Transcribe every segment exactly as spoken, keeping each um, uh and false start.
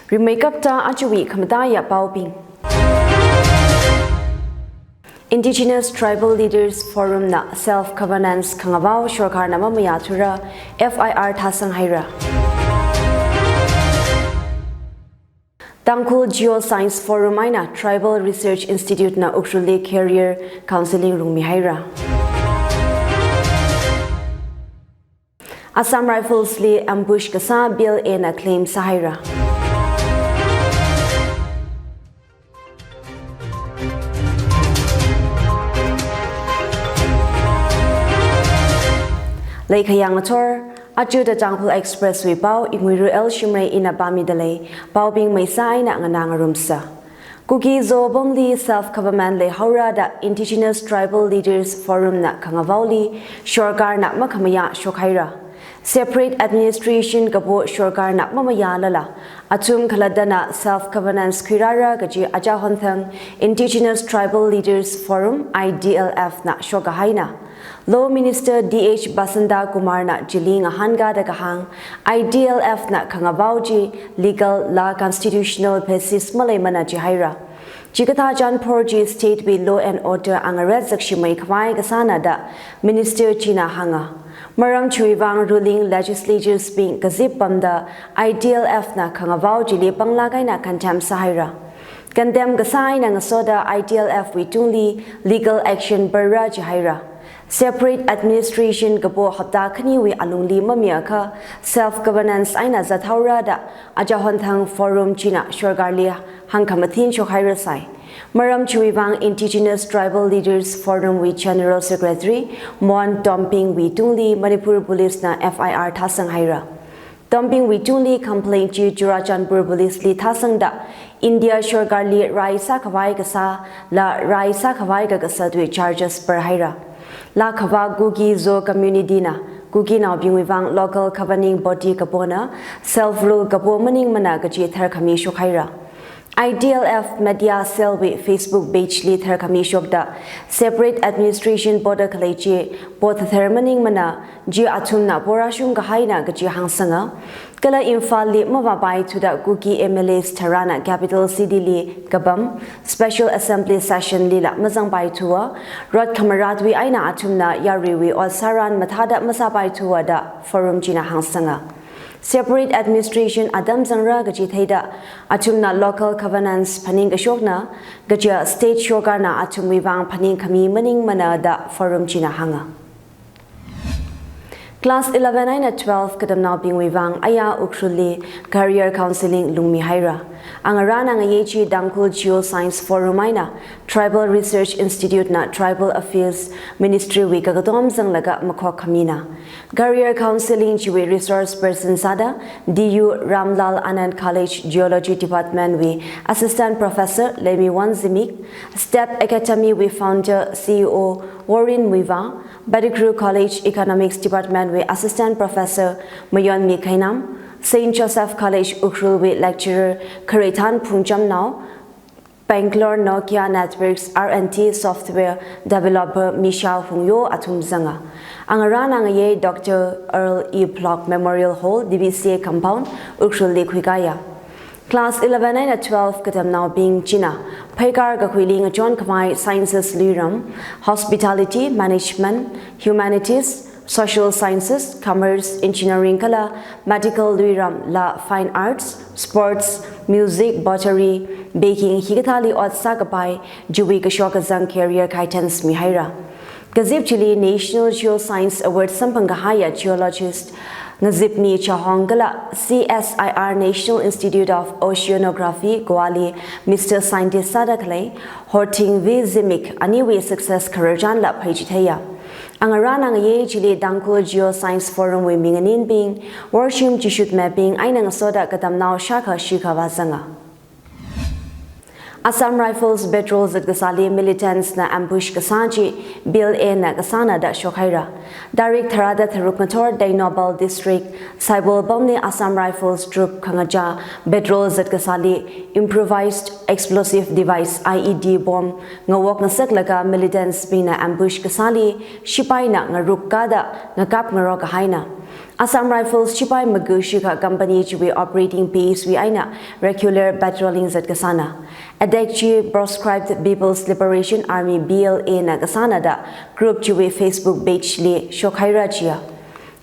Rimeikapta ajawui khamataiya paobing. Indigenous Tribal Leaders Forum na self-governance khangavao sorkarna mamayāthura, F I R thāsang haira. Tangkhul Geoscience Forum eina Tribal Research Institute na Ukhrulli career counselling rungmi haira. Assam Rifles li ambush kasā B L A na claim sāhaira. Leikhayang ngathor, aja The Tangkhul Express wui pao, Inguiru L Shimray ina pāmidalei, paobing maisa eina nganā ngarumsa. Kuki-Zo apamli self-government leihaora da Indigenous Tribal Leaders Forum na khangavaoli sorkarna makhamayā shokhaira. Separate administration kapo sorkarna mamayālala, athum khalattana self-governance khuirāra kaji Ajahonthang Indigenous Tribal Leaders Forum, I D L F na shokkahaina. Law Minister D H Basanta Kumar na chili ngahānkada kahāng, I D L F na khangavao chi legal la constitutional basis maleimana jihaira. Chikathā chanphor chi state wui law and order angaret zakshimei khavai kasāna da Minister china hānga. Maram chiwui vang ruling legislatures bing kazip pamda I D L F na khangavao chili panglāk eina condemn sāhaira. Condemn kasā eina ngasoda I D L F wui tungli legal action barra jihaira. Separate administration kapo hapta khaniwui alungli mamiakha self-governance eina zathaora da Ajahonthang Forum china sorkarli hāngkhamathin shokhairasai. Maram chiwui vang Indigenous Tribal Leaders Forum wui General Secretary Mon Tombing wui tungli Manipur Police na F I R thāsang haira. Tombing wui tungli complaint chi Churachandpur Police li thāsangda India sorkarli rai sākhavai kasā la rai sākhavai kakasatwui charges barhaira. Laa khavā Kuki-Zo community na Kukinaobingwui vang local governing body kapona self-rule kapo maningmana kaji tharkhami shokhaira. I D L F media cell wui Facebook page li tharkhami shokda separate administration porda khalei chi pothathar maningmana, chi athumna porashung kahaina kaji hāngsanga. Kala Imphal li mavāpaithuda Kuki M L As tharana capital city li kapam special assembly session lila mazangpaithuwa, rot khamaratwui eina athumna yaruiwui ot sāran mathāda masāpaithuwa da Forum china hāngsanga. Separate administration atam zangra kaji theida athumna local governance phaningkashokna, kaja state sorkarna athumwui vang phaningkhami maningmana da Forum china hānga. Class eleven eina twelve katamnaobingwui vang aya Ukhrulli career counselling lungmi haira. Angarān angayei chi Tangkhul Geoscience Forum eina Tribal Research Institute na Tribal Affairs Ministry wui kakatom zanglaga makhok khamina. Career counselling chiwui resource person sāda D U Ramlal Anand College Geology Department wui Assistant Professor Leimiwon Zimik, STEP Academy wui founder C E O Warren Muivah, Pettigrew College Economics Department wui Assistant Professor Mayonmi Khainam, Saint Joseph College Ukhrul wui lecturer Khareithan Phungchamnao, Bangalore Nokia Networks R and D software developer Misha Hungyo athum zanga. Angarān angayei Doctor Earl E Block Memorial Hall, D B C A Compound, Ukhrulli khuikāya. Class eleven eina twelve katamnaobing china pheikar kakhuili ngachon khavai sciences luiram, hospitality, management, humanities, social sciences, commerce, engineering kala medical luiram la fine arts, sports, music, pottery, baking hikathāli ot sākapai, chiwui kashok kazang career guidance mihaira. Kazip chili National Geoscience Award samphang kahaiya geologist Ngazipmi Chahong kala C S I R National Institute of Oceanography Goa li Mister Scientist sāda khalei Horthing V Zimik aniwui success khararchanla pheichitheiya. Angarān angayei chili Tangkhul Geoscience Forum wui minganinbing, worshim chishutmebing eina ngasoda katamnao shākha shikha vāzanga. Assam Rifles patrol zat kasāli militants na ambush kasā chi B L A na kasāna da shokhaira. Tarik tharāda tharuk ngathor Tengnoupal District, Saibol pamli Assam Rifles troop khangachā patrol zat kasāli improvised explosive device I E D bomb ngawok ngasaklaga militants bingna ambush kasāli sipaina ngaruk kāda ngakap ngarok kahaina. Assam Rifles chipai magu shikha company chiwui operating base wui eina regular patrolling zat kasāna. Attack chi Proscribed People's Liberation Army, P L A na kasāna da group chiwui Facebook page li shokhaira chiya.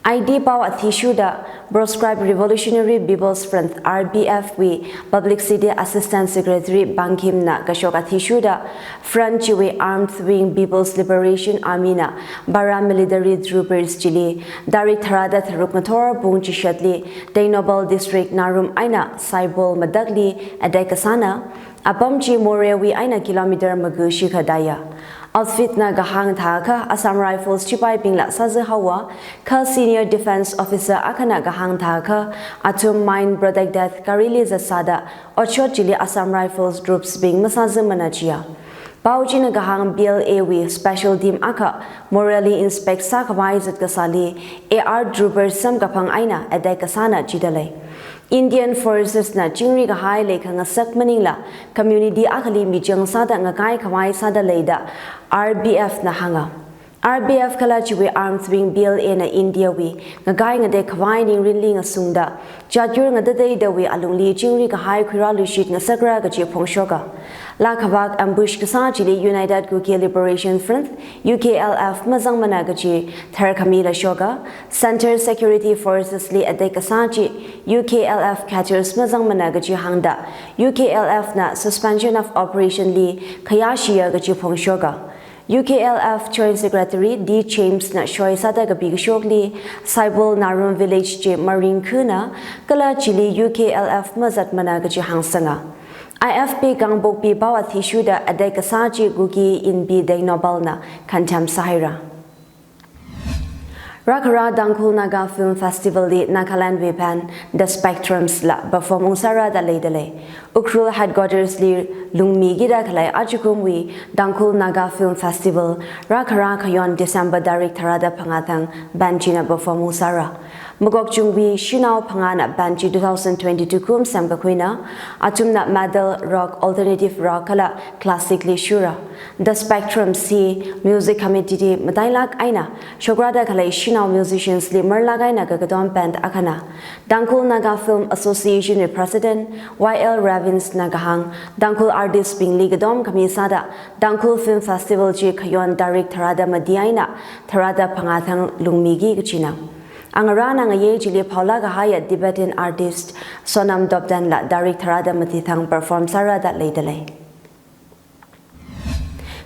I D pao athishurda Proscribed Revolutionary People's Front, R P F wui Publicity Assistant Secretary Bankhim na kashok athishurda Front chiwui armed wing People's Liberation Army na paramilitary troopers chili tarik tharāda tharuk ngathor pung chishatli Tengnoupal District Narum eina Saibol matakli attack kasāna. Apam chi Moreh wui eina kilometer magu shikha daya. Outfit na kahāng thākha Assam Rifles chipaibingla sāzā haowa, kha Senior Defence Officer akhana kahāng thākha athum mine protected gari li zatsāda otshot chili Assam Rifles troops bing masāzāmana chiya. Pao china kahāng P L A wui special team akha Moreh li inspect sākhavai zat kasāli A R troopers samkaphang eina attack kasāna jida lei. Indian forces na chingri kahai leikhangasak maningla community akhali michang sāda ngakai khavai sāda leida R P F na hānga. R P F kala chiwui armed wing P L A na India wui ngakai ngatek khavai ningrinli ngasungda jatyur ngatateidawui alungli chingri kahai khuirāluishit ngasakra kaji phongshoka. Laa khavak ambush kasā chili United Kuki Liberation Front, U K L F mazangmana kaji tharkhami la shoka. Centre Security Forces li attack kasā chi U K L F cadres mazangmana kaji hāngda U K L F na suspension of operation li khayāshiya kaji phongshoka. U K L F Joint Secretary D James na shoi sāda kapi kashokli Saibol Narum village chi maringkhuna kala chili U K L F mazatmana kaji hāngsanga. I F P Kangpokpi pao athishurda attack kasā chi Kuki Inpi Tengnoupal na condemn sāhaira. Rākhara Tangkhul Naga Film Festival li Nagaland wui band The Spectrums la perform ungsāra da leida lei. Ukhrul headquarters li lungmikida khalei ajakumwui Tangkhul Naga Film Festival rākhara khayon December tarik tharāda phangā thang band china perform ungsāra. Makokchungwui shanao phangāna band chi two thousand twenty-two kum semkakhuina, athumna metal, rock, alternative rock kala classic li shura. The Spectrums hi music committee matailak eina shokrāda khalei shanao musicians li marlak eina kakatom band akhana. Tangkhul Naga Film Association wui President Y L Ravins na kahāng, Tangkhul artist bingli katom khami sāda Tangkhul Film Festival chi khayon tarik tharāda mati eina tharāda phangā thang lungmiki kajina. Angarāna ngayei chili phaolak kahaiya Tibetan artist Sonam Topden la tarik tharāda mati thang perform sāra da leida lei.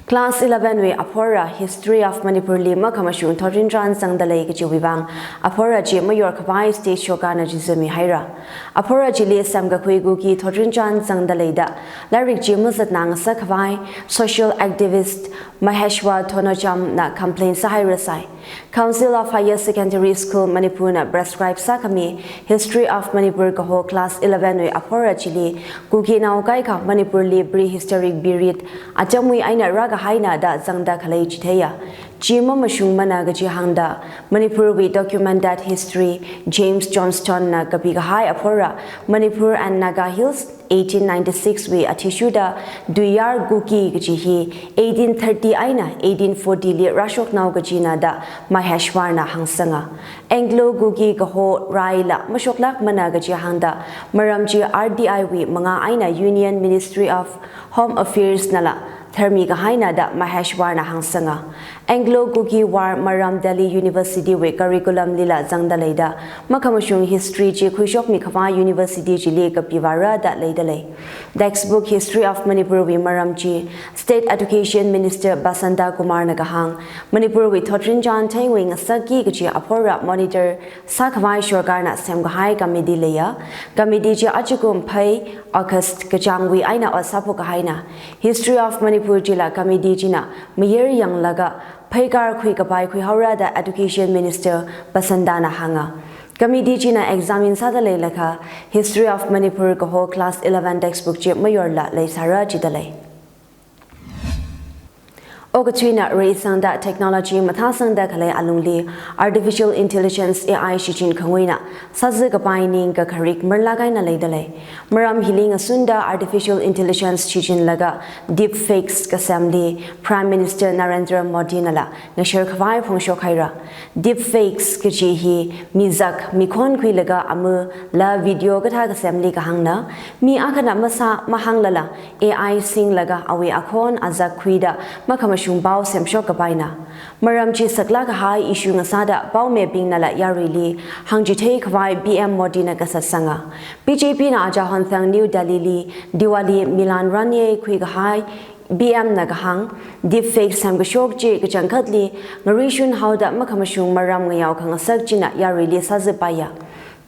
Class eleven wui aphora History of Manipur li makhamashung thotrinchān zangda lei kajiwui vang aphora chi mayor khavai state shokana chizumi haira. Aphora chili semkakhui Kuki thotrinchān zangda leida lairik chi mazatna ngasak khavai social activist Maheshwar Thonojam na complain sāhaira sai. Council of Higher Secondary School Manipur na prescribe sākhami History of Manipur kaho class eleven wui aphora chili Kukinao kaikha Manipur li prehistoric period atamwui eina rākahaina da zangda khalei chitheiya. Chi mamashungmana kaji hāngda Manipur wui documented history James Johnston na kapi kahai aphora Manipur and Naga Hills eighteen ninety-six wui athishurda Tuiyar Kuki kaji hi eighteen thirty eina eighteen forty li rāshoknao kajina da Maheshwar na hāngsanga. Anglo Kuki kaho raila mashoklakmana kaji hāngda maram chi R T I wui mangā eina Union Ministry of Home Affairs nala tharmi kahaina da Maheshwar na hāngsanga. Anglo Kuki War maram Delhi University wui curriculum lila zangda leida makhamashung history chi khuishokmi khavai university chili kapi vāra da leida lei. Textbook History of Manipur wui maram chi State Education Minister Basanta Kumar na kahāng, Manipur wui thotrinchān theinwui ngasakki kaji aphora monitor sākhavai sorkarna semkahai committee leiya. Committee chi ajakum phei August kachāngwui eina ot sāphok kahaina. History of Manipur chila committee china mayar yanglaga pheikar khuikapai khuihaora da Education Minister Basanta na hānga. Committee china examine sāda leilakha History of Manipur kaho class eleven textbook chi mayorla leisāra jida lei. Okathuina reisangda technology mathāsangda khalei alungli artificial intelligence A I shichin khanguina sāzi kapai ningkakharik marlak eina leidalei. Maram hili ngasunda artificial intelligence shichinlaga deepfakes kasemli Prime Minister Narendra Modi nala ngasher khavai phongshok haira. Deepfakes kaji hi mizak mikhon khuilaga amu la video kathā kasemli kahāngna, mi akhana masā mahānglala A I singlaga awui akhon azak khuida makhamashung pao semshok kapaina. Maram chi saklak kahai issue ngasāda paomibingnala yaruili hāngchithei khavai P M Modi na kasā sanga. B J P na ajahonthang New Delhi li Diwali milan ranye khui kahai P M na kahāng, deepfake semkashok chi kachangkhatli ngarishun haoda makhamashung maram ngayao khangasak china yaruili sāzi paiya.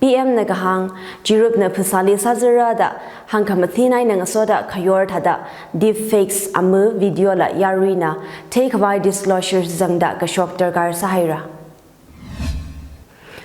P M na kahāng, chirupna phasāli sāzira da hāngkhamathin eina ngasoda khayor thāda deepfakes amu video la yaruina theikhavai disclosure zangda kashok darkar sāhaira.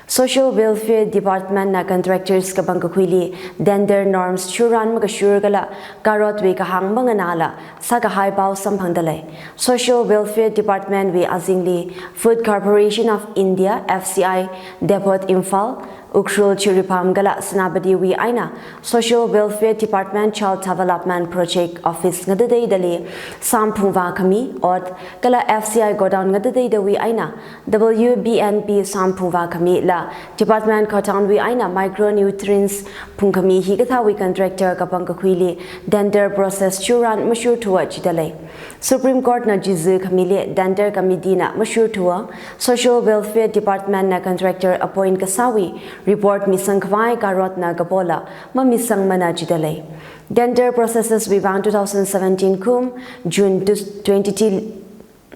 Social Welfare Department na contractors kapangkakhuili tender norms shuran makashur kala karotwui kahāng manganala sākahai pao samphangdalei. Social Welfare Department wui azingli Food Corporation of India, F C I, Depot Imphal, Ukhrul, Jiribam kala Senapati wui eina Social Welfare Department Child Development Project Office ngatateidali samphungvā khami, ot, kala F C I godown ngatateidawui eina W B N P samphungvā khami la department godown wui eina micronutrients phungkhami hikathāwui contractor kapangkakhuili tender process shuran mashurthua jidalei. Supreme Court na jizu khamili tender committee na mashurthua, Social Welfare Department na contractor appoint kasāwui report misang khavai karotna kapola mamisangmana jidalei. Tender processes wui vang two thousand seventeen kum June twenty two,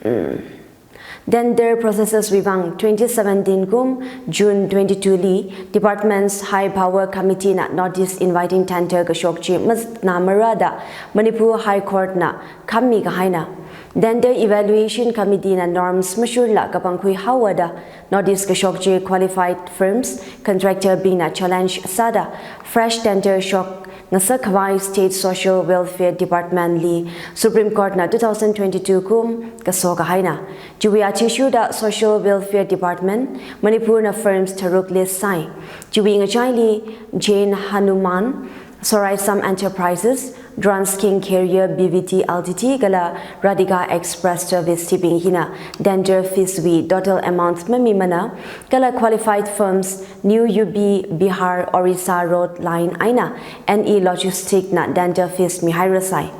mm, tender processes wui vang twenty seventeen kum June twenty two li Departments High Power Committee na notice inviting tender kashok chi mazatnamara da Manipur High Court na khammi kahaina. Tender Evaluation Committee na norms mashurla kapangkhui haowa da notice kashok chi qualified firms, contractor bingna challenge sāda fresh tender shok ngasak khavai State Social Welfare Department li Supreme Court na two thousand twenty two kum kaso kahaina. Chiwui athishurda Social Welfare Department Manipur na firms tharuk list sāi. Chiwui ngachaili Jain Hanuman, Sorai Sam Enterprises, Trans King Carrier B V T L T D kala Radhika Express Service hibing hina tender fees wui total amount mamimana, kala qualified firms New U P Bihar Orissa Road Line eina N E Logistic na tender fees mihairasai.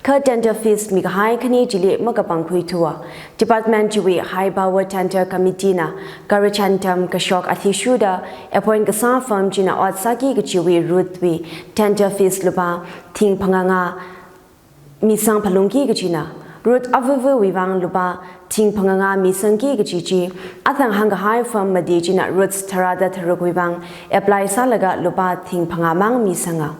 Kha tender fees mikahai khani chili makapangkhuithua. Department chiwui High Power Tender Committee na karachantam kashok athishurda appoint kasā firm china ot sāki kachiwui route wui tender fees lupā thing phangā ngā misang phalungki kachina. Route avuvawui vang lupā thing phangā ngā misangki kachi chi athang hāngkahai firm mati china routes tharāda tharukwui vang apply sālaga lupā thing phangā mang misanga.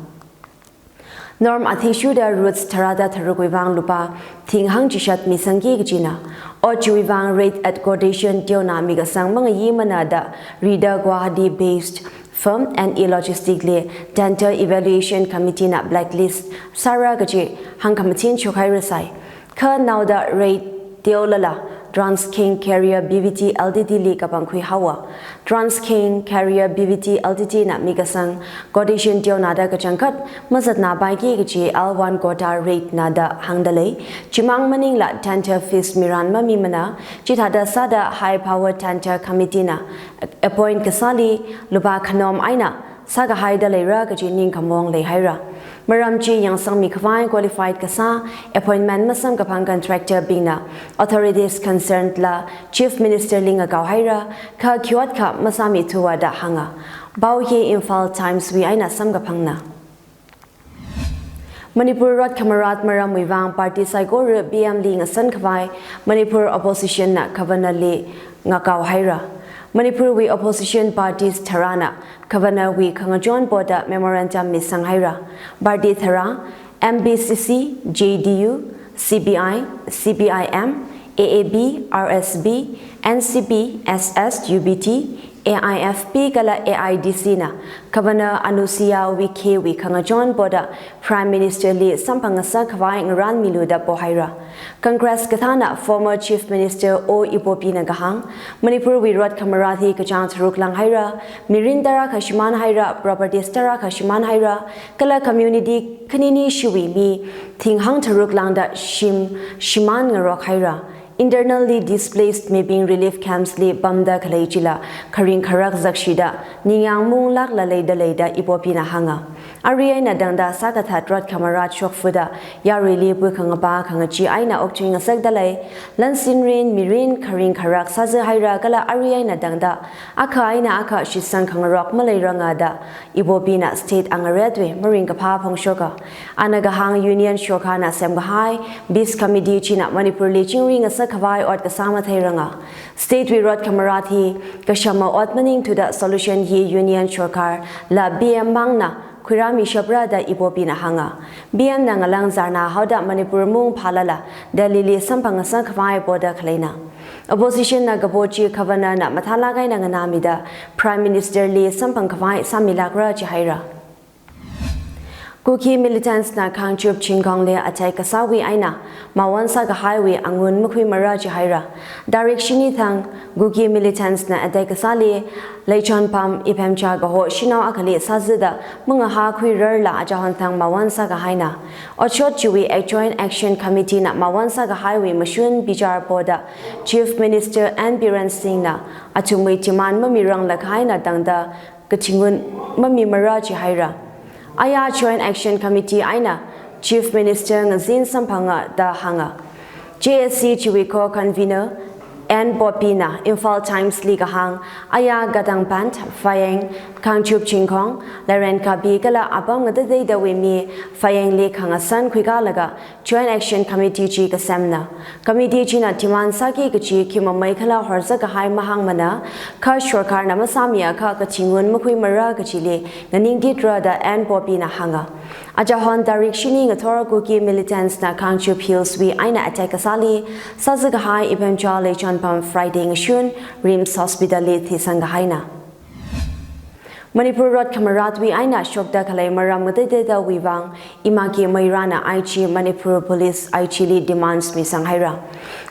Norm athishurda routes tharāda tharukwui vang lupā thing hangchishat misangki kachina. Ot chiwui vang rate at quotation teona mikasang mangayimana da Rida Guwahati based firm N E Logistic li Tender Evaluation Committee na blacklist sāra kachi hāngkhamathin shokhairasai. Kha naoda rate teolala Trans King Carrier B V T L T D li kapangkhui haowa. Trans King Carrier B V T L T D na mikasang quotation teonada kachangkhat mazatnapaiki kachi L one quota rate na da hāngdalei. Chimang maningla tender fees miran mamimana, chithāda sāda High Power Tender Committee na appoint kasāli lupā khanom eina sākahaida leira kachi ningkhamong leihaira. Maram chi yangsangmi khavai qualified kasā, appointment masamkaphang contractor bingna authorities concerned la Chief Minister li ngakao haira, kha khiwat kha masāmithuwa da hānga. Pao hi Imphal Times wui eina samkaphangna. Manipur rot khamarat maramwui vang party saikora P M li ngasan khavai Manipur opposition na Governor li ngakao haira. Manipur wui opposition parties tharāna Governor wui khangachon poda memorandum misang haira. Party tharā M B C C, J D U, C P I, C P I M, A A P, R S P, N C P, S S, U B T, A I F P kala A I D C na Governor Anusuiya Uikhe wui khangachon poda Prime Minister li samphang ngasak khavai ngaranmilu da pohaira. Congress kathāna former Chief Minister O Ibobi na kahāng, Manipur wui rot khamara hi kachāng tharuk langhaira, mirin tarākha shimānhaira, properties tarākha shimānhaira, kala community khanini shiwui mi thing hangtharuk lāngda shim shimān ngarokhaira. Internally displaced mibing relief camps li pamda khalei chila kharing kharak zakshida ningyāng munglākla leida lei da Ibobi na hānga. Arui eina tangda sākathat rot khamara shokfuda yaruili puikhangapa khangachee eina okthui ngasakda lei. Lansin rin, mirin, kharing kharak sāzahaira kala arui eina tangda akha eina akha shitsang khangarok maleiranga da Ibobi na state angaretwui maringkaphā phongshoka. Ana kahāng Union sorkarna semkahai Peace Committee china Manipur li chingri ngasak khavai ot kasā matheiranga. State wui rot khamara hi kashama ot maningthuda solution hi Union sorkar la P M mangna khuirāmishapra da Ibobi na hānga. P M na ngalang zarna haoda Manipur mung phālala Delhi li samphang ngasak khavai poda khaleina. Opposition na kapo chi Governor na mathālāk eina nganāmida Prime Minister li samphang khavai sāmilākra jihaira. Kuki militants na Khangchup Chingkhong li attack kasāwui eina mawon sākahaiwui angun makhuimara jihaira. Tarik shini thang Kuki militants na attack kasāli Leichonpham Iphemcha kaho shanao akhali sāzada mangahā khuirarla achahon thang mawon sākahaina. Otshot chiwui Joint Action Committee na mawon sākahaiwui mashun bichar poda Chief Minister N Biren Singh na athumwui demand mamirang lakhaina tangda kathingun mamimara jihaira. Aya Joint Action Committee eina Chief Minister ngazin samphanga da hānga. J A C chiwui co-convener N Poppy na Imphal Times li kahāng, aya Gadangpant, Phayeng, Khangchup Chingkhong, Lairenkabi kala apam ngatateidawui mi Phayeng li khangasan khuikalaga Joint Action Committee chi kasemna. Committee china demand sāki kachi khimamei khala horzakahai mahāngmana, kha sorkarna masāmiakha kathingun makhuimara kachili nganingkitra da N Poppy na hānga. Achahon tarik shini ngathor Kuki militants na Khangchup Hills wui eina attack kasāli sāzakahai Iphemcha Leichonpham Friday ngashun RIMS Hospital li thisangkahaina. Manipur rot khamaratwui eina shokda khalei maram ngatateidawui vang Imaki Meira na I G Manipur Police I G li demands misanghaira.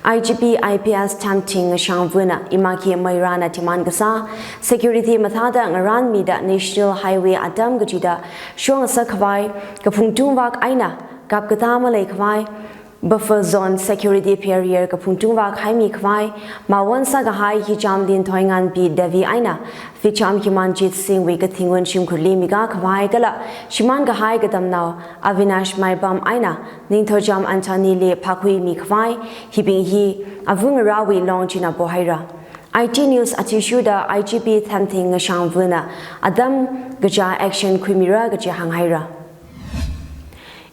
I G P I P S Thamthing Ngashangvu na Imaki Meira na demand kasā security mathāda ngaranmida National Highway atam kachida shongasak khavai, kaphungtungvak eina kapkatā malei khavai, buffer zone security barrier kaphungtungvak haimi khavai, mawon sākahai Hichamlin Thoinganbi Devi eina Phicham Himanjit Singh wui kathingun shimkhurli mikā khavai kala shimānkahai katamnao Avinash Maibam eina Ningthoucham Anthony li phākhuimi khavai, hibing hi avungarawui long china pohaira. I T News athishurda I G P Thamthing Ngashangvu na atam kachā action khuimira kachi hānghaira.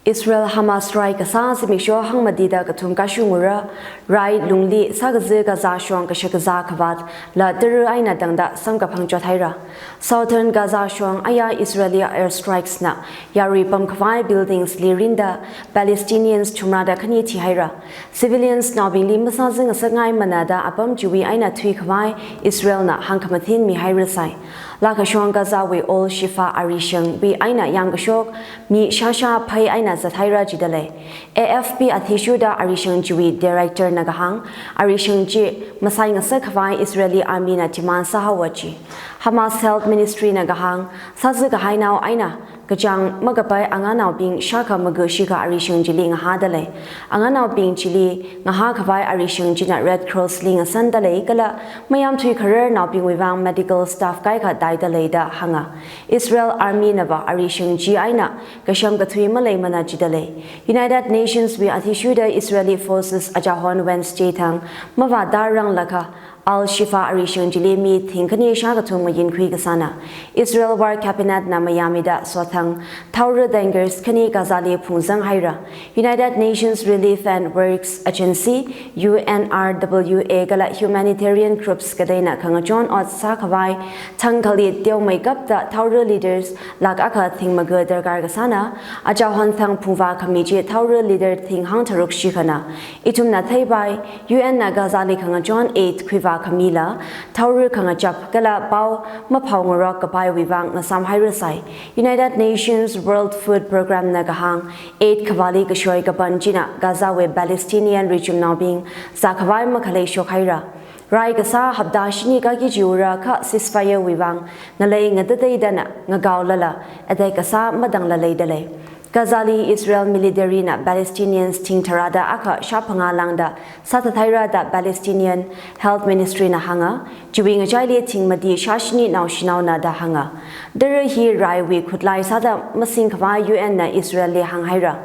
Israel Hamas strike kasā zimiksho hangmatida kathum kashungura, rai lungli sākazi Gaza shong kashakazā khavāt la tara eina tangda samkaphang chothaira. Southern Gaza shong aya Israeli airstrikes na yarui pamkhavai buildings li rinda Palestinians thumrāda khani thihaira. Civilians naobingli masāzing ngasakngai manada apam chiwui eina thuikhavai Israel na hāngkhamathin mihairasai. Lakashong Gaza wui Al Shifa arishangwui eina yangkashok mi shāshā phei eina zathaira jidalei. A F P athishurda arishang chiwui director na kahāng, arishang chi masai ngasak khavai Israeli army na demand sāhaowa ji. Hamas Health Ministry na kahāng, sāzakahainao eina kachāng makapai anganaobing shākha maga shikha arishang chili ngahādalei. Anganaobing chili ngahā khavai arishang china Red Cross li ngasandalei kala mayamthui khararnaobingwui vang medical staff kaikha taidalei da hānga. Israel army nava arishang chi eina kasham kathui maleimana jidalei. United Nations wui athishurda Israeli forces achahon Wednesday thang mavātāranglakha Al Shifa arishang chili mi thingkhani shākathum mayinkhui kasāna. Israel war cabinet na mayāmida sothang thaora tankers khani Gaza li phungzanghaira. United Nations Relief and Works Agency, U N R W A kala humanitarian groups kateina khangachon ot sākhavai thangkhali teomeikapta thaora liters lakh akha thingmaga darkar kasāna. Achahon thang phungvā khami chi thaora liter thing hangtharuk shikhana. Ithumna theipai, U N na Gaza li khangachon aid khuivā khamila, thaora khangachap kala pao maphaongarok kapaiwui vang ngasāmhairasai. United Nations World Food Programme na kahāng aid khavāli kashoi kapan china Gaza wui Palestinian richumnaobing zākhavai makhalei shokhaira. Rai kasā hapta shini kaki chiwura kha ceasefire wui vang ngalei ngatateidana ngakaolala attack kasā matanglala leidalei. Gaza li Israel military na Palestinians thing tharāda akha shāphangā lāngda sāthathaira da Palestinian Health Ministry na hānga, chiwui ngachaili thing mati shāshini naoshinaona da hānga. Tara hi raiwui khutlai sāda masingkhavai U N na Israel li hānghaira.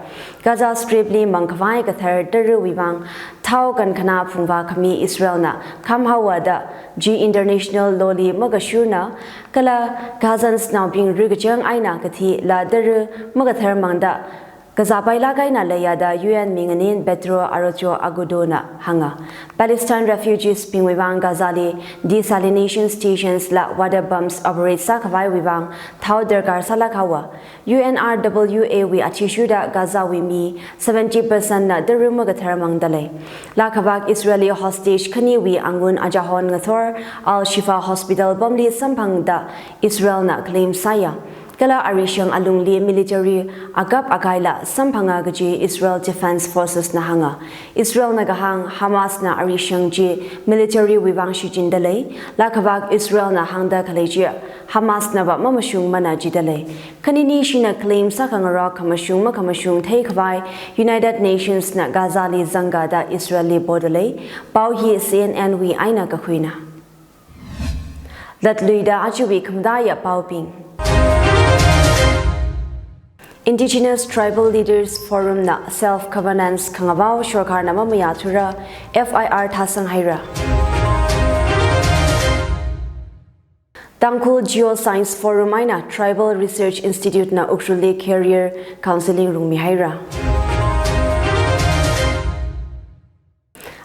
Gaza Strip li mangkhavai kathar tarawui vang thao kankhanā phungvā khami Israel na khamhaowa da chi international law li makashurna, kala Gazans naobing rikachang eina kathila tara makatharmangda kazāpailāk eina leiya da U N minganin Pedro Arroyo Agudo na hānga. Palestine refugees bingwui vang Gaza li desalination stations la water pumps operate sākhavaiwui vang thao darkar sālāk haowa. U N R W A wui athishurda Gaza wui mi seventy percent na tara makatharmangdalei. Lakhavak Israeli hostage khaniwui angun achahon ngathor Al Shifa Hospital pamli samphangda Israel na claim sāya. Kala arishang alungli military akap akaila samphanga kaji Israel Defense Forces na hānga. Israel na kahāng Hamas na arishang chi military wui vang shichinda lei. Lakhavak Israel na hāngda khalei chi Hamas nava mamashungmana jida lei. Khanini shina claim sākhangarok khamashung makhamashung theikhavai United Nations na Gaza li zanga da Israel li poda lei. Pao hi C N N wui eina kakhuina. Latluida ajawui khamataiya paobing. Indigenous Tribal Leaders Forum na self governance khangavao sorkarna mamayāthura F I R thāsanghaira. Tangkhul Geoscience Forum eina Tribal Research Institute na Ukhrulli career counselling rungmihaira.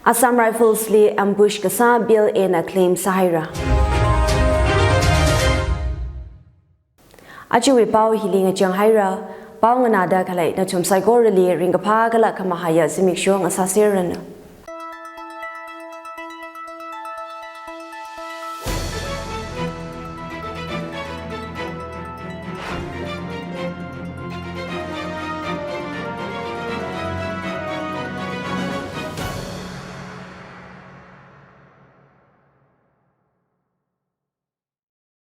Assam Rifles li ambush kasā P L A na claim sāhaira. Ajawui pao hili ngachanghaira. Pao nganāda khalei nathum saikorali ringkaphā kala khamahaiya zimiksho ngasāserranu.